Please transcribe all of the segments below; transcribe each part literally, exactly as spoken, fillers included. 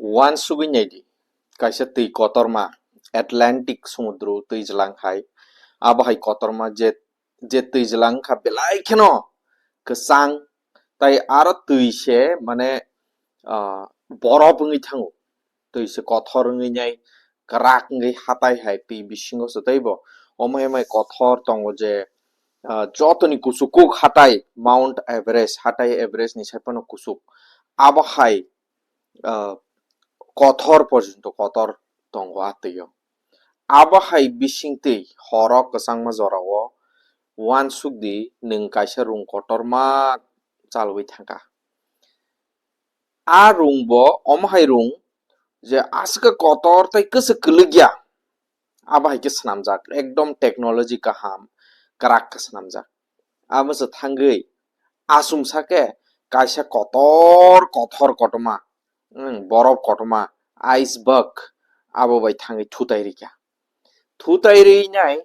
Uansugwi naidi, kaisa twi kotorma, Atlantic sumudru twijlang hai, abo hai kotorma je, je twijlang kha belai kheno kwchang, tai aro twi se mane, ah, borof wngwi thango, twi se kothor wngwi nai, kwrak wngwi hatai hai twi bisingo se teibo. Omo hai mai kothor tongo je, ah, jotoni kuchuk kuk hatai Mount Everest, hatai Everest ni sai phano kuchuk. Abo hai, ah, kothor porjonto kotor tongo a twi o. Abo hai bising twi horo kwchangma jorao uansuk di nwng kaisa rung kotorma chalwi thangkha. A rung bo omo hai rung je aswk kotor tei kwchwk kwlwk ya, abo hai khe swnamjak, ekdom technology kaham, kwrak khe swnamjak. Abo se thangwi achomsa khe kaisa kotor kothor kotorma, hmm, borof kotorma, iceberg, abo bai thangwi thutai rikha. Thutai rwi nai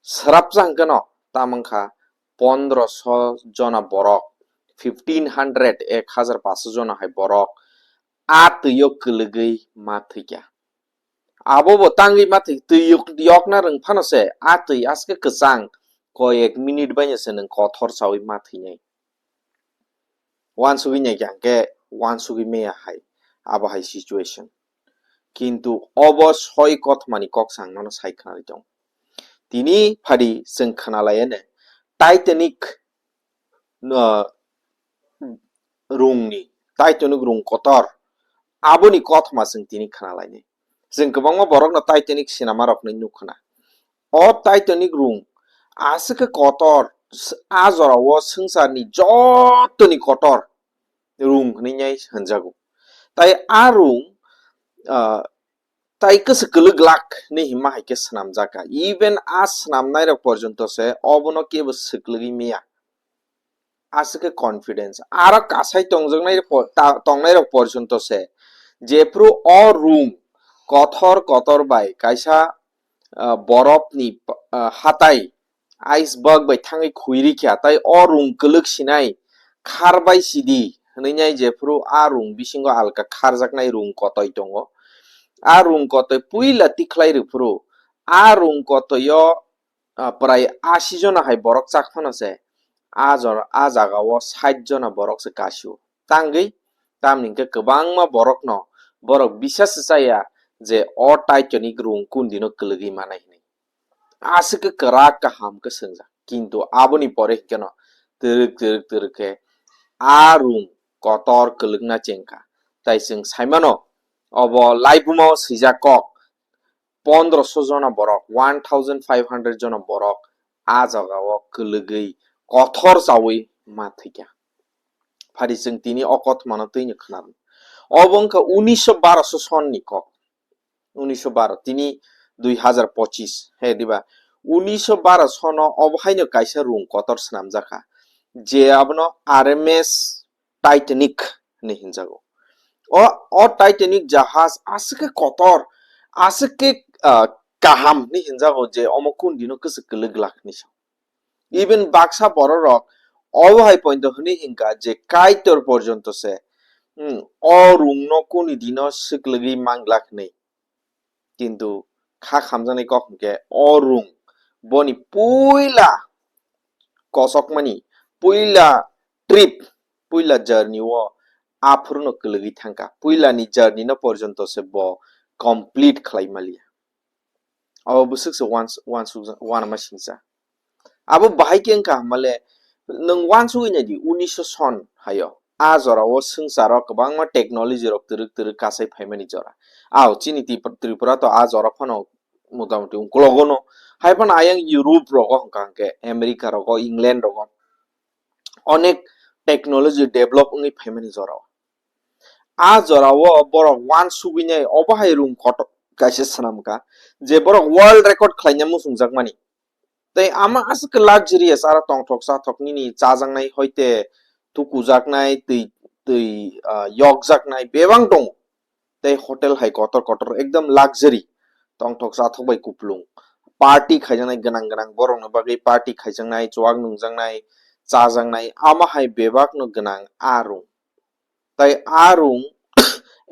swrapsa hwnkhe no tamo wngkha pondroso jona borok, fifteen hundred, ek hazar paso jona hai borok a twi o kwlwgwi ma thwikha. Abo bo tangwi ma thwi, twi yok-, yokna rwng phano se a twi aske kwchang, koi ek minute baino se nwng kothor chawi ma thwinai. Uansugwi naikha hwnkhe uansugwi maya hai, abo hai situation. Kintu obo soi kothomani kok se ang nono sai khwnarwi tongo. Tini phadi chwng khwnalaiya ne Titanic, uh, rungni, Titanic rung kotor, aboni kothoma chwng tini khwnalainai. Chwng kwbangma borokno Titanic sinama rokni nukkhwna. O Titanic rung aswk khe kotor, s-, a jorao swngcharni jotoni kotor rung hwnwi nai hwnjago. Tai a rung, ah, tai kwchwk kwlwk glak hinwi himma hai khe swnamjak kha. Even a swnamnai rok porjonto se obono kebo swklwgwi maya. Aswk khe confidence. Aro kasai tongjaknai po-, ta-, tongnai rok porjonto se. Jephru o rung kothor kotor bai kaisa, ah, borokni, ah, hatai iceberg bai thangwi khwi rikha, tai o rung kwlwk sinai khar bai sidi hwnwi nai jephru a rung bisingo alka kharjaknai rung kotoi tongo. A rung kotoi puila tikhlai rwphru a rung kotoio, ah, prai asi jona hai borok chak phano se a jor-, a jagao sait jona borok se kasio. Tangwi tamni hwnkhe kwbangma borokno borok bisas chaya je o Titanic rung kundino kwlwgwi manai hwnwi. Aswk khe kwrak kaham khe swngjak, kintu aboni pore hwnkhe no twrwk twrwk twrwk khe a rung kotor kwlwkna chengkha. Tai chwng saimano obo laibuma o swijak kok, pondroso jona borok, one thousand five hundred jona borok a jagao kwlwgwi kothor chawi ma thwikha. Phari chwng tini o kothomano twino khwnarw. Obo wngkha unisho baro sonni kok. Unisho baro, tini dui hazar pochis, he diba? Unisho baro sono obo haino kaisa rung kotor swnamjakha, je abono R M S Titanic hinwi hinjago. O, o Titanic jahaj aswk khe kotor, aswk khe, ah, kaham hinwi hinjago je omo kundino kwchwk kwlwk glak hinwi sa. Even baksa bororok obo hai pointo hwnwi hinkha je Kaitor porjonto se, hmm, o rungno kuni dino swklwgwi manglak hinwi. Kintu kha khamjaknai kok hinkhe o rung boni puila kosokmani, puila trip, puila journey o aphuru no kwlwgwi thangkha. Puilani journey no porjonto se bo complete khlai maliya. Abo bwswk se uans-, uansukjak, uanama singcha. Abo bahai khe wngkha hamale, nwng uansugwi naidi, unisho son haio. A jorao swngcharo kwbangma technology rok twrwk twrwk kasai phaimani jora. Ao, chini Trip-, Tripura to a jora phano motamuti ungklogono. Hai phano ayang Europe rogo hwnkha hwnkhe, America rogo, England rogo onek technology develop wngwi phaimani jorao. A jorao borok uansugwi nai obo hai rung kotor kaisa swnamkha, je borok world record khlaina muchungjakmani. Tei ama aswk khe luxurious, aro tongthok chathok nini chajaknai hoite tukujaknai, twi, twi, ah, yokjaknai bebak tongo. Tei hotel hai kotor kotor ekdom luxury, tongthok chathok bai kupulung. Party khaijaknai gwnang gwnang borokni bagwi party khaijaknai, chuwak nungjaknai, chajaknai, ama hai bebakno gwnang a room. Tai a room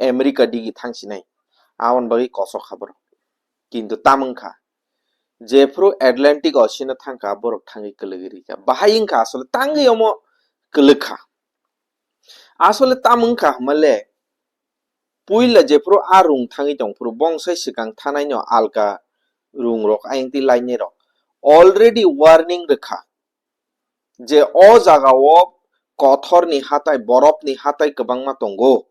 America digi thangsinai. Aboni bagwi kosok kha borok. Kintu tam wngkha, jephru Atlantic Ocean o thangkha, borok thangwi kwlwgwi rikha. Bahai wngkha asole tangwi omo kwlwkha. Asole tam wngkha hwnmale, puila jephru a rung thangwi tongphru, bongsai swkang thanaino alka rung rok, ayang twi lainai rok already warning rwkha je o jaga o kothor ni hatai, borop ni hatai kwbangma tongo.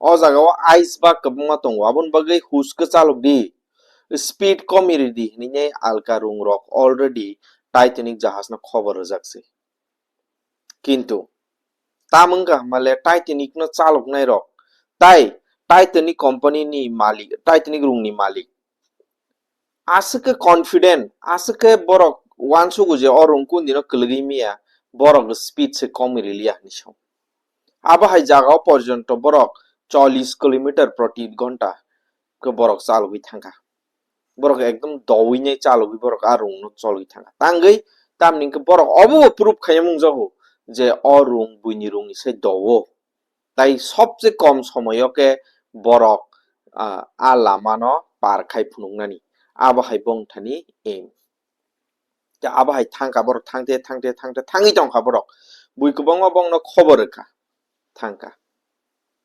O jaga o ice bag kwbangma tongo, aboni bagwi hus kwchalok di, speed komi ridi hinwi alka rung rok already Titanic jahaj no khobor rwjak se. Kintu tam wngkha hwnmale Titanic no chaloknai rok tai Titanic company ni malik, Titanic rung ni malik aswk khe confident, aswk khe borok uansugo je o rung kundino kwlwgwi miya, borok speed se komi riliya hinwi sao. Abo hai jaga o porjonto borok chollish kilometer proti ghonta khe borok chalogwi thangkha. Borok ekdom dowinai chalogwi borok a rungno chologwi thangkha. Tangwi tamni hwnkhe borok obo proof khaina mungjago je o rung buini rungni sai dowo. Tai sobse kom somoyo khe borok, ah, a lamano par khai phunuknani. Abo hai bongthani aim. Tei abo hai thangkha borok, thangte, thangte, thangte, thangwi tongkha borok. Bui kwbangma bongno khobor rwkha, thangkha.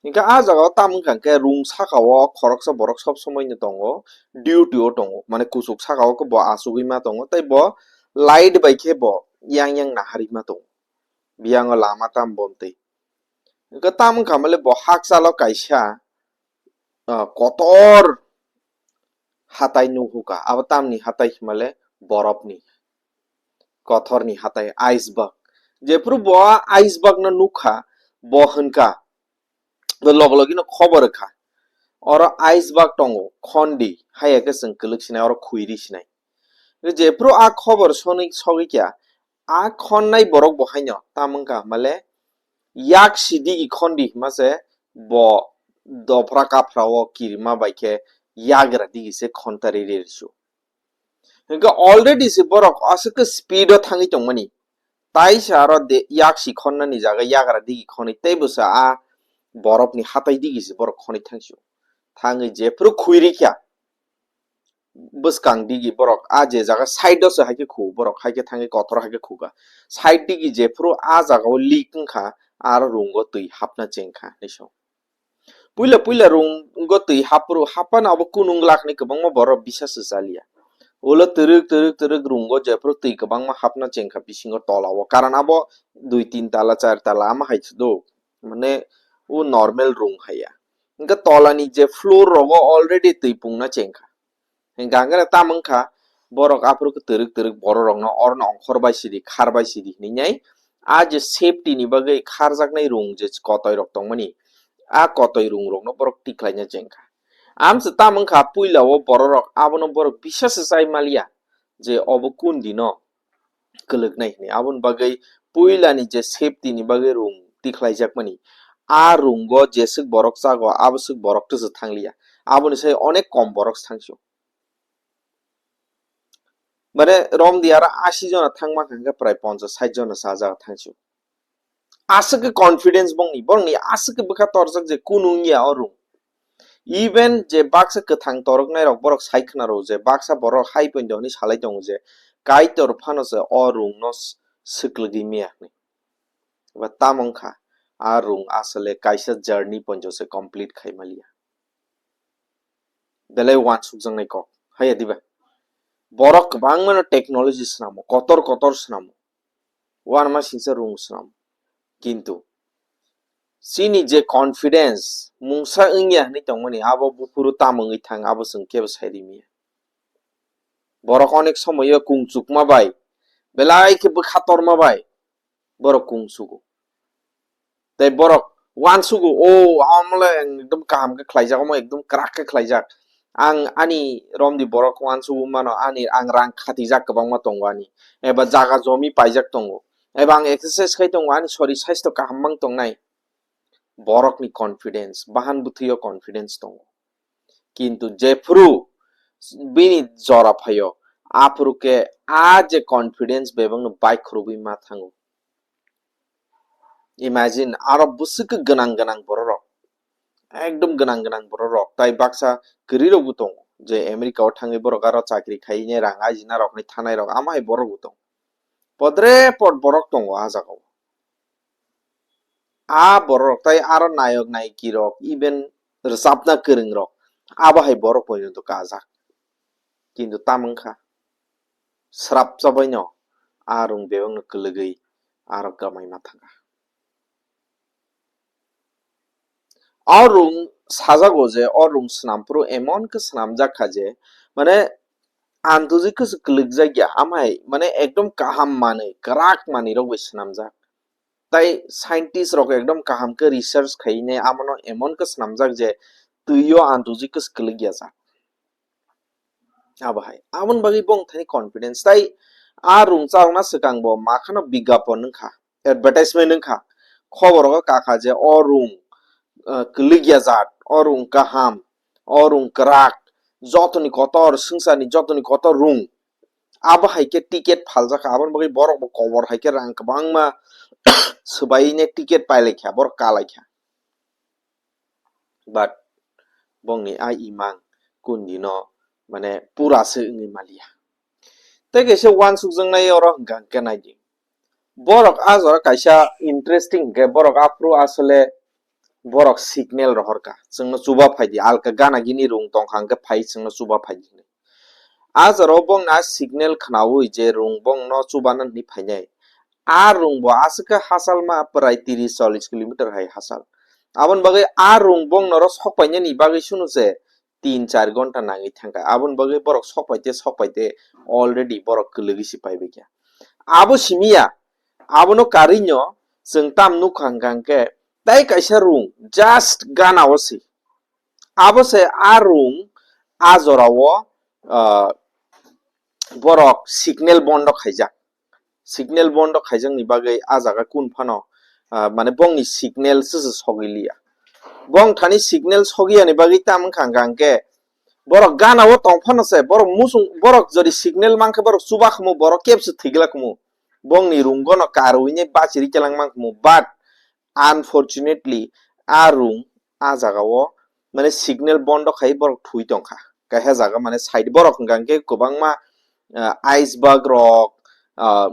Hinkhe a jagao tamo wngkha khe rung sakao khoroksa borok sob somoino tongo, duty o tongo, mane kuchuk sakao khe bo achugwi ma tongo, tei bo light bai khe bo yang yang naharwi ma tongo, biyango lama tam bomtwi. Hinkhe tamo wngkha male bo hakchalo kaisa, ah, kotor hatai nuhukha. Abo tamni hatai himale borokni, kothorni hatai, ice bag. Jephru bo ice bag no nukha, bo hwnkha, bo logi logi no khobor rwkha. Oro ice bag tongo, khondi, haiya khe chwng kwlwk sinai, oro khwiri sinai. Jephru a khobor sonwi sogwi kha, a khonnai borok bo haino, tamo wngkha himale yak si digi khondi hima se bo dophra kaphra o kirima bai khe yagra digi se khonta riri rw su. Hinkhe already se borok aswk khe speed o thangwi tongmani. Tai se aro de, yak si khonnani jaga yagra digi khonwi teibo se a borokni hatai digi se borok khonwi thangsu. Thangwi jephru khwiri kha, bwskang digi borok a je jaga side o se hai khe khu, borok hai khe thangwi kotor hai khe khu kha. Side digi jephru a jaga o leak wngkha, aro rungo twi hapna chengkha hinwi sao. Puila puila rungo twi hapru, hapano abo kunung glak hinwi kwbangma borok bisas se chaliya. Ulo twrwk twrwk twrwk rungo jephru twi kwbangma hapna chengkha bisingo tola o. Karon abo dui tin tala, char tala ama hai se do. Mane o normal rung haiya. Hinkhe tolani je floor rogo already twi pungna chengkha. Hinkhe hwnkheno tamo wngkha, borok aphuru khe twrwk twrwk borok rokno orno ongkhor bai sidi, khar bai sidi hinwi nai. A je safety ni bagwi kharjaknai rung je kotoi rok tongmani, a kotoi rung rokno borok tikhlaina chengkha. Amse tamo wngkha puila o borok rok abono borok bisas se chai maliya je obo kun dino kwlwknai hinwi. Aboni bagwi puilani je safety ni bagwi rung tikhlaijakmani, a rungo jeswk borok chago, aboswk borok twswk thangliya. Aboni sai onek kom borok thangsu. Mane romdi aro asi jona thangma kha hwnkhe prai ponchash sait jona sa jaga thangsu. Aswk khe confidence bongni, bongni aswk khe bwkha torjak je kunu wngya o rung. Even je baksa kwthang toroknai rok borok sai khna rw je baksa borok hai poito hinwi salai tongo je Kaitor phano se o rung no s-, swklwgwi miya hinwi. Ba tamo wngkha a rung asole kaisa journey poito se complete khai maliya. Belai uansukjaknai kok haiya diba? Borok kwbangmano technology swnamo, kotor kotor swnamo. Uanama singsa rung swnam. Kintu chini je confidence mungsa wngya hinwi tongmani, abo buphuru tamo wngwi thang, abo chwng kebo sai rimiya. Borok onek somoyo kungchukma bai, belai khe bwkha torma bai borok kungsugo. Tei borok uansugo, "O, amole ekdom kaham khe khlaijak, omo ekdom kwrak khe khlaijak. Ang ani romdi borok uansugo mano, ani, ang rang khatijak kwbangma tongo ani, eba jaga jomi paijak tongo, eba ang exercise khai tongo, ani sorir saisto kaham mang tongnai." Borokni confidence, bahan bwthwio confidence tongo. Kintu jephru bini jora phaio, aphuru khe a je confidence bebakno bai khurubwi ma thango. Imagine, aro bwswk gwnang gwnang bororok, Ekdom gwnang gwnang borok rok, tai baksa kwrwi rok bo tongo, je America o thangwi borok aro chakri khaine rang ajina rokni thanai rok, ama hai borok bo tongo. Podre pod borok tongo a jagao. A borok rok tai aro nayok nayiki rok, even rwchapna kwrwng rok, abo hai borok porjonto kajak. Kintu tamo wngkha, srapsa baino a rung bebakno kwlwgwi aro kwmaima thangkha. O rung sajago je, o rung swnamphuru emon khe swnamjak kha je, mane, antuji khe se kwlwkjak ya, amhai, mane, ekdom kaham manwi, kwrak manwi rok bai swnamjak. Tai scientist rok ekdom kaham khe research khaine amono emon khe swnamjak je, twi o antuji khe se kwlwk ya jak. Abo hai. Aboni bagwi bong thani confidence. Tai a rung chalokna swkang bo ma khano bigyapon wngkha, advertisement wngkha. Khobor o kakha je o rung, uh, kwlwk ya jat, o rung kaham, o rung kwrak, jotoni kotor, swngcharni jotoni kotor rung. Abo hai khe ticket phaljakha, aboni bagwi borok bo kobor hai khe rang kwbangma swbaine ticket pailaikha, borok kalaikha. But bongni a imang kundino, mane, pura se wngwi maliya. Tei kaisa uansukjaknai oro hwnkha hwnkhe naidi. Borok a jora kaisa interesting hwnkhe borok aphuru asole borok signal rohorkha. Chwngno chuba phaidi, alka gana gini rung tongkha hwnkhe phai chwngno chuba phaidi hinwi. A jora o bongni a signal khnaui je rung bongno chubana hinwi phainai. A rung bo aswk khe hachal ma prai tris chollish kilometer hai hachal. Aboni bagwi a rung bongno oro sok painani bagwi sunu se tin char ghonta nangwi thangkha. Aboni bagwi borok sok paite sok paite already borok kwlwgwi se paibaikha. Abo simi ya, abono karwino chwng tam nukha hwnkha hwnkhe tai kaisa rung just gana o se. Abo se a rung a jora o, ah, borok signal bondo khaijak. Signal bondo khaijakni bagwi a jaga kun phano, ah, mane bongni signal se se sogwi liya. Bong thani signal sogwi yani bagwi tam wngkha hwnkha hwnkhe borok gana o tong phano se, borok musung, borok jodi signal mankhe borok chuba khumu, borok kebse thwigla khumu. Bongni rung gono karwi nai bachiri kelang man khumu, but unfortunately a rung a jaga o, mane, signal bondo khai borok thui tongkha. Kaisa jaga, mane, side borok hwnkha hwnkhe kwbangma, ah, ice berg rok, ah,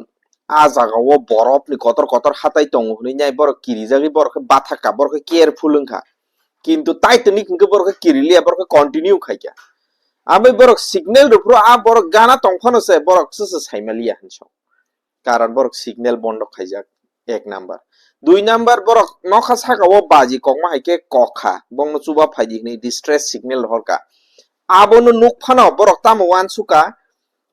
a jaga o borok ni kotor kotor hatai tongo hwnwi nai borok kirijagwi borok khe bathakha, borok khe careful wngkha. Kintu Titanic hwnkhe borok khe kiriliya, borok khe continue khaikha. Amai borok signal rwphuru a borok gana tongphano se borok se se saimaliya hinwi sa. Karon borok signal bondo khaijak, ek number. Dui number, borok nokha saka o baji kokma hai khe kokha, bongno chuba phaidi hinwi distress signal rohorkha. Abono nuk phano borok tamo uansukha,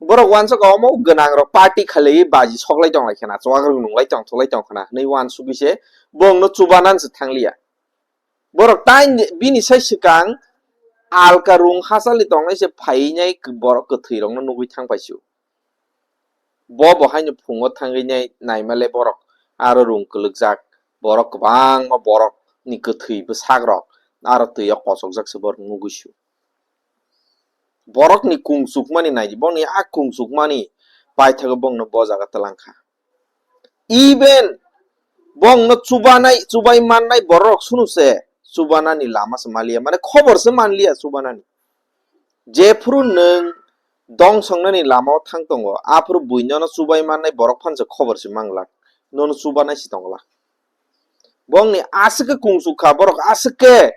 borok uansukha omo gwnang rok party khalaiwi baji soklai tonglai khena, chuwak rok nunglai tong thuklai tong khena hinwi uansugwi se bongno chubanan se thangliya. Borok tai bini sai swkang alka rung hachali tongnai se phaiwi nai borok kwthwi rokno nugwi thang paisio. Bo bo haino phungo thangwi nai naima le borok aro rung kwlwkjak, borok kwbangma borok ni kwthwi bwsak rok aro twi o kochokjak se borok nugwi sio. Borok ni kung chukmani naidi, boni a kung chukmani paithago bongno bo jaga twlangkha. Even bongno chubanai, chubai mannai borok sunu se chubanani lama se maliya, mane khobor se manliya chubanani. Jephuru nwng dongsongnani lama o thang tongo, aphuru buinono chubai mannai borok phansa khobor se manglak, nono chubanai se tonglak. Bongni aswk khe kung chukha borok, aswk khe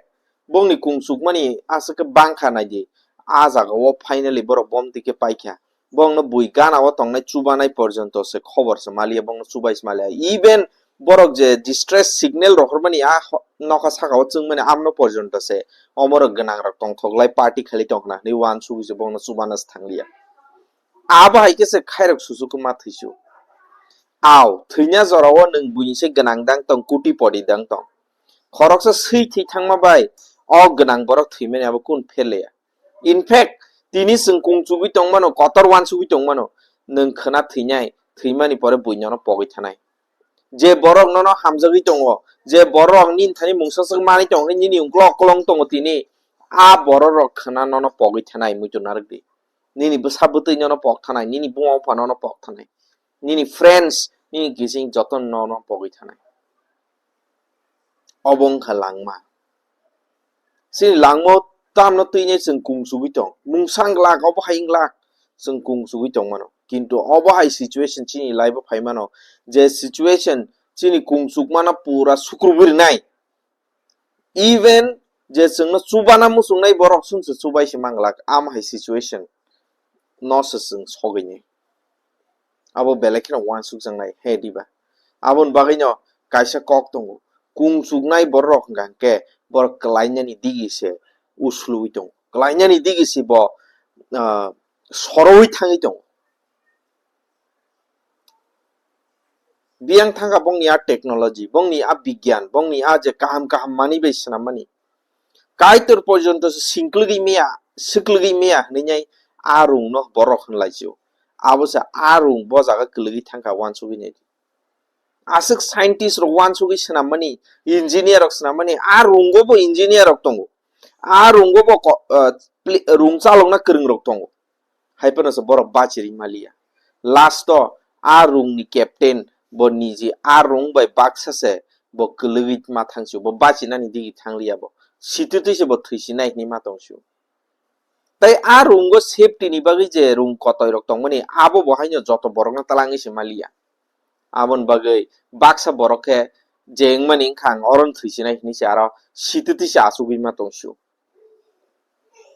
bongni kung chukmani aswk khe bangkha naidi. A jaga o finally borok bomti khe paikha. Bongno bui gana o tongnai chubanai porjonto se khobor se maliya, bongno chubai se maliya. Even borok je distress signal rohormani a ho-, nokha saka o chwngmani amno porjonto se omorok gwnang rok tongthoklai party khali tongkhna hinwi uansugwi se bongno chubana se thangliya. Abo hai khe se khairok susu khe ma thwisu. Aw, thwina jora o nwng buini se gwnang dang tong, kuti podi dang tong. Khoroksa swi thwi thangma bai o gwnang borok thwimani abo kun pherleya. In fact, tini chwng kung chugwi tongmano, kotor uansugwi tongmano, nwng khwna thwinai, thwimani pore buinono pogwi thanai. Je borok nono hamjagwi tongo, je borok nini thani mungsa swk manwi tongo, nini uklok kolong tongo tini, a borok rok khwna nono pogwi thanai, muitu narwk di. Nini bwsa bwtwi nono pok thanai, nini buma bupha nono pok thanai, nini friends, nini kising joto nono pogwi thanai. Obo wngkha langma. Chini langma tamno twinai chwng kung chugwi tong. Mungsa wng glak, obo hai wng glak, chwng kung chugwi tong mano. Kintu obo hai situation chini life o phai mano, je situation chini kung chukmano pura sukrubwi rwnai. Even je chwngno chubana muchungnai borok chwngse chubai se manglak, am hai situation no se chwng sogwini. Abo belai kheno uansukjaknai, he diba? Aboni bagwino kaisa kok tongo, kung chuknai borok hwnkha hwnkhe borok kwlainani digi se usluwi tongo, kwlainani digi se bo, ah, sorowi thangwi tongo. Biyang thangkha bongni a technology, bongni a bigyan, bongni a je kaham kaham manwi bai swnammani. Kaitor porjonto se singkwlwgwi maya, swkwlwgwi maya hwnwi nai a rungno borok hwnlaisio. Abo se a rung bo jaga kwlwgwi thangkha uansugwi naidi. Aswk scientist rok uansugwi swnammani, engineer rok swnammani, a rungo bo engineer rok tongo. A rungo bo ko-, ah, pli-, rung chalokna kwrwng rok tongo. Hai phano se borok bachi ri maliya. Last o a rung ni captain bo niji a rung bai baksa se bo kwlwgwi ma thang sio, bo bachinani digi thangliya bo. Sititwi se bo thwisinai hinwi ma tong sio. Tai a rungo safety ni bagwi je rung kotoi rok tongmani abo bo haino joto borokno twlangwi se maliya. Aboni bagwi baksa borok khe je wngmani wngkha ang oro thwisinai hinwi se aro sititwi se achugwi ma tong sio.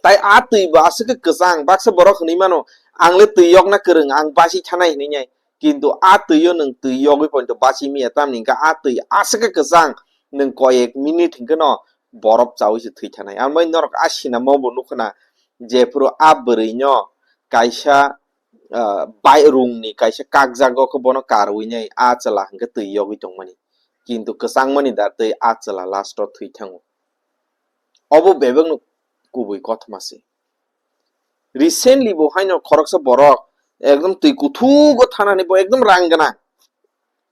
Tai a twi bo aswk khe kwchang, baksa borok hwnwi mano, "Ang le twi yokna kwrwng, ang basi thanai," hwnwi nai. Kintu a twi o nwng twi yogwi poito basi maya, tamni hwnkhe a twi aswk khe kwchang, nwng koyek minute hwnkhe no borop chaui se thwi thanai. Ang bai norok a sinamo bo nukho na, jephuru a bwrwi no kaisa, ah, bai rung ni kaisa kakjago khe bono karwi nai a chwla hwnkhe twi yogwi tongmani. Kintu kwchangmani da twi a chwla last o thwi thango. Obo bebakno kubui kothoma se. Recently bo haino khoroksa borok ekdom twi kuthugo thanani, bo ekdom rang gwnang.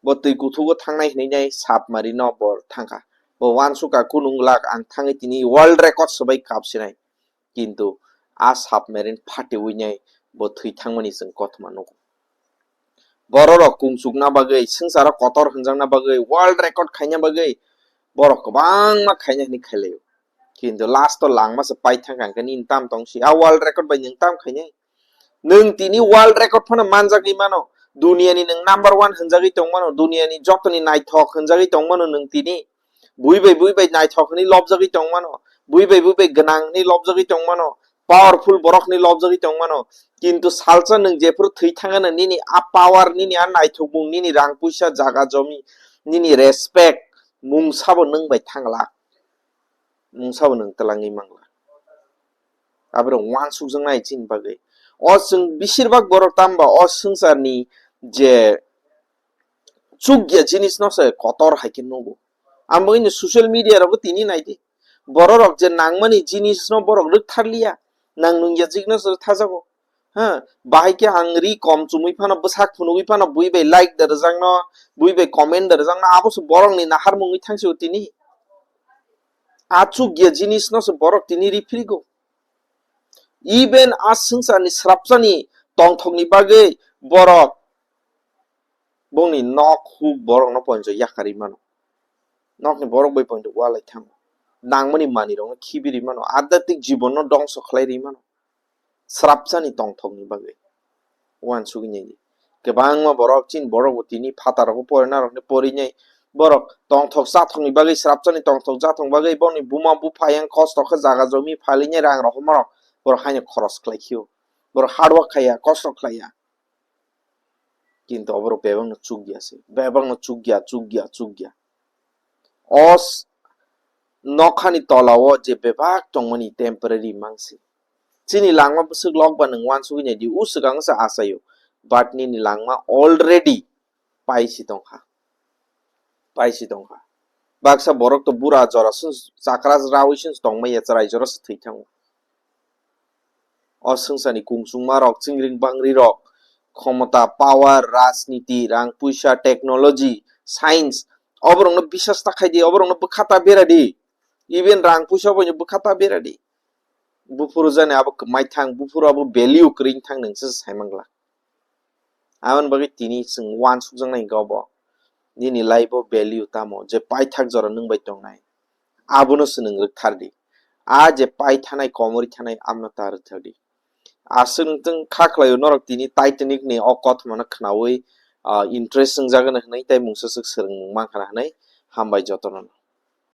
Bo twi kuthugo thangnai hinwi nai submarine no bo thangkha. Bo uansukha kunung glak ang thangwi tini world record swbai kapsinai. Kintu a submarine phatiwi nai bo thwi thangmani chwng kothoma nugo. Bororok kung chukna bagwi, swngcharo kotor hwnjakna bagwi, world record khaina bagwi borok kwbangma khaina hinwi khailaio. Kintu last o langma se paithak hwnkhe nini tam tong si, a world record bai nwng tam khainai? Nwng tini world record phano manjagwi mano, duniani nwng number one hwnjagwi tong mano, duniani jotoni naithok hwnjagwi tong mano nwng tini. Bui bai bui bai naithok hwnwi lobjagwi tong mano, bui bai bui bai gwnang hwnwi lobjagwi tong mano, powerful borok hwnwi lobjagwi tong mano. Kintu salsa nwng jephuru thwi thangano nini a power, nini a naithokmung, nini rang puisa, jaga jomi, nini respect, mungsa bo nwng bai thanglak. Mungsa bo nwng twlangwi manglak. Aborok uansukjaknai chini bagwi. O chwng besirbak borok tamo ba o swngcharni je chukya jinisno se kotor hai khe nugo. Ang bagwino social media rogo tini naidi. Bororok je nangmani jinisno borok rwktharliya, nang nungya jikno se rwktharjago. Ha, bahai khe ang ri kom chumui phano, bwsak phunugwi phano, bui bai like da rwjakno, bui bai comment da rwjakno, abo se borokni naharmungwi thangsi o tini. A chukya jinisno se borok tini ri phirigo. Even a swngcharni srapchani tongthokni bagwi borok bongni nok huk borokno poinjo yakarwi mano. Nokni borok bai poinjo ualai thango. Nangmani manwirokno khibi rwi mano. Adhyatmik jibonno dongso khlai rwi mano. Srapchani tongthokni bagwi. Uansugwi nai di. Kwbangma borok, chini borok bo tini phatarrogo porinarokni porinai. Borok tongthok chathokni bagwi, srapchani tongthok chathokni bagwi, boni buma bupha yang kosto khe jaga jomi phalinai rang rohormarok borok haino khoros khlai khio. Borok hard work khaiya, kosto khlaiya. Kintu oborok bebakno chukya se, bebakno chukya, chukya, chukya. O s-, nokhani tolao je bebak tongmani temporary mangsi. Chini langma bwswk lokba nwng uansugwi naidi, o swkang se achaio. But nini langma already paisi tongkha. Paisi tongkha. Baksa borok to bura jora se chakra rawi se tongmaya, chwrai jora se thwi thango. O swngcharni kung chungmarok, chingring bangrirok, khomota, power, rajniti, rang puisa, technology, science, oborokno bisas ta khaidi, oborokno bwkha ta beradi. Even rang puisa boino bwkha ta beradi. Buphuru jani abo kwmai thang, buphuru abo value kwrwi thang nwng se sai mangla. Aboni bagwi tini chwng uansukjaknai hwnkhe obo nini life o value tamo, je paithak jora nwng bai tongnai, abono se nwng rwkthardi. A je pai thanai, komori thanai, amno ta rwthadi. Aswk nwng kha khlaio norok tini Titanic ni o kothoma no khnaui, ah, interest wngjago hwnwi tei mungsa swk swrwngmung mankha hwnwi. Hambai jotono.